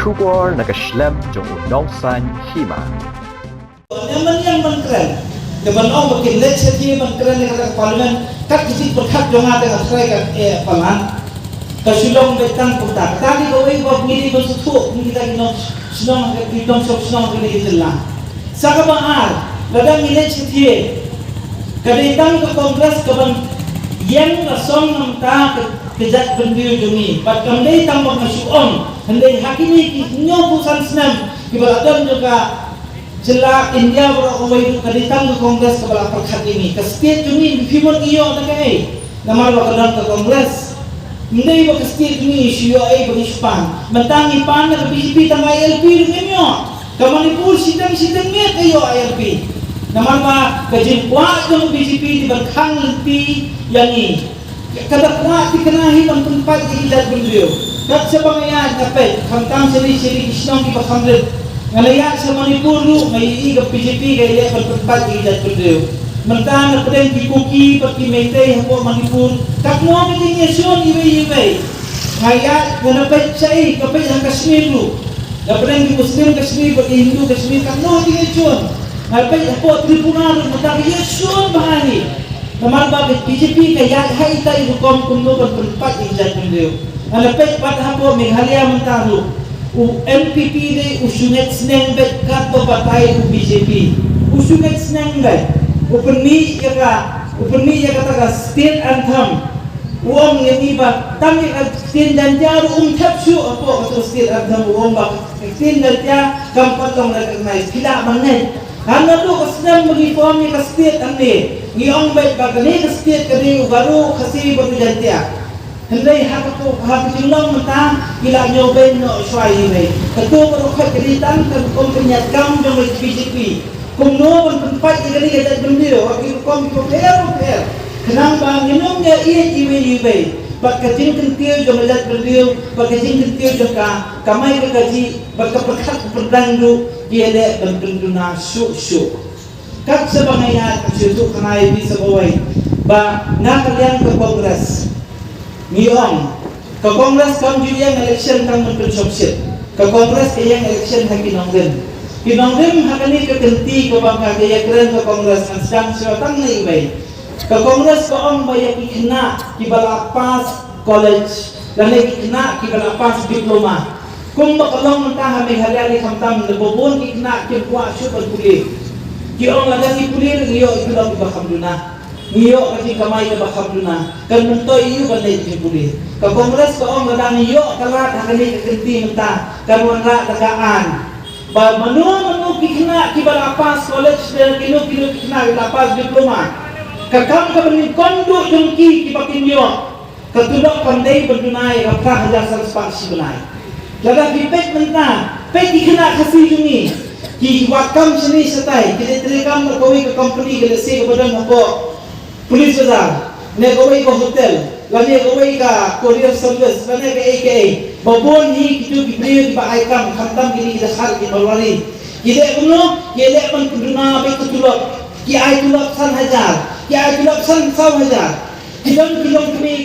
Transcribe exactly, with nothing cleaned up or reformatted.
Khubor na ka shlem jong u nongsan hima. Ïa man ïa man kren. Te ban ong ba kin leit sha ki man kren ïa ka parliament. Kat ki jingpyrkhat jong nga te nga trai ka eh palan. Ka Shillong bad tang pyrta. Kata ni kawei ba ngi dei ban sngewthuh ngi kita ki nong shnong ki nong shong shnong ki jylla. Sa kaba ar, lada ngi leit sha ki, ka dei tang ka Congress kaban ïeng la song namar ka ka jaitbynriew jong ngi. Bad kam dei tang ba nga shu ong, hynrei ha kine ki hynñiewphew san snem kiba la don jong ka jylla India baroh kawei ruh ka dei tang ka Congress kaba la pyrkhat ïa ngi. Ka state jong ngi, phi mon ngi ïoh da kaei? Namar ba ka don ka Congress. Ym dei ba ka state jong ngi shu ïoh ei ba ngi shu pan. Mynta ngi pan na ka B J P tang I L P ruh ngim ïoh. Ka Manipur shiteng shiteng miet ka ïoh I L P. Namar ba ka jingkwah jong ka B J P dei ban khang lynti ïa ngi. Ka da kwah thikna hi ban pynpait ïa ki jaitbynriew. Kat shaba nga ïaid nga peit, khamtam sha ri sha ri ki shnong kiba kham rit. Nga la ïaid sha Manipur ruh, nga ïohi ka B J P ka ïaleh ban pynpait ïa ki jaitbynriew. Mynta na pdeng ki Kuki bad ki Meitei hapoh Manipur, katno ka jingïashun iwei iwei. Nga ïaid nga na peit shaei, ka peit ha Kashmir ruh. Na pdeng ki Muslim Kashmir bad ki Hindu Kashmir, katno ka jingïashun. Nga peit hapoh Tripura ruh mynta ka ïashun bha hi. Namar ba ka B J P ka ïaid ha ita i rukom kumno ban pynpait ïa ki jaitbynriew. Nga la peit pat hapoh Meghalaya mynta ruh. U N P P dei u shu ngeit sneng beit katba batai u B J P. U shu ngeit sneng beit. U pynmih ïa ka, u pynmih ïa kata ka state anthem. U ong ïa ngi ba tang ïa ka ktien Jaiñtia ruh um thep shuh hapoh kata ka state anthem, u ong ba ka ktien Jaiñtia kam pat long recognize. Phi lah ban ngeit. Hangno ruh ka snem ba ngi form ïa ka state hangne, ngi ong beit ba kane ka state ka dei u Garo, Khasi bad u Jaiñtia. Hynrei ha ka, ha ka jinglong mynta ki la ñiew beiñ noh shuwa iwei. Kato ka rukom ka dei tang ka rukom pynïaid kam jong ka B J P. Kumno ban pynpait ïa kane ka jaitbynriew ha ki rukom kiba pher bapher. Khnang ba ngin ym ïaieit iwei ïa iwei. Bad ka jingkyntiew jong ka jaitbynriew, bad ka jingkyntiew jong ka kamai ka kajih, bad ka pyrkhat ka pyrdan ruh ki ïaleh ban pynduna shuh shuh. Kat shaba nga ïaid, nga shu ïathuh khana ïa phi sa kawei ba na ka liang ka Congress, ngi ong, ka Congress kam ju ïeng election tang ban pynshongshit. Ka Congress ka ïeng election ha ki nongrim. Ki nongrim ha kane ka kynti kaba nga ka ïakren ka Congress, ngan sdang shuwa tang na iwei. Ka Congress ka ong ba ïa ki khynnah kiba la pass college lane ki khynnah kiba la pass diploma. Kumba ka long mynta ha Meghalaya ne khamtam, lada ba bun ki khynnah kim kwah shuh ban pule. Ki ong lada ngi pule ruh ngi ïoh ïa ki lok kiba kham duna, ngi ïoh ka jingkamai kaba kham duna, kan myntoi ïa u ban leit jingpule. Ka Congress ka ong lada ngi ïoh ka lad ha kane ka kynti mynta, kan wanrah da ka aiñ ba mano mano ki khynnah kiba la pass college ne kino kino ki khynnah kiba la pass diploma, ka kam kaba nyngkong duh jong ki kiba kin ïoh ka tulop kan dei ban duna ïa ka phra hajar san spah shi bnai. Lada phi peit mynta, peit ki khynnah Khasi jong ngi, ki wad kam shane shatai, ki leit trei kam na kawei ka company, ka lehse kaba don hapoh Police Bazar, ne kawei ka hotel, lane kawei ka courier service, lane kaei kaei. Ba bun hi kito ki briew kiba ai kam, khamtam kine ki Dkhar, ki Marwari. Ki leh kumno? Ki leh ban pynduna beit ka tulop. Ki ai tulop san hajar, ki ai tulop san saw hajar. Ki don ki longkmie.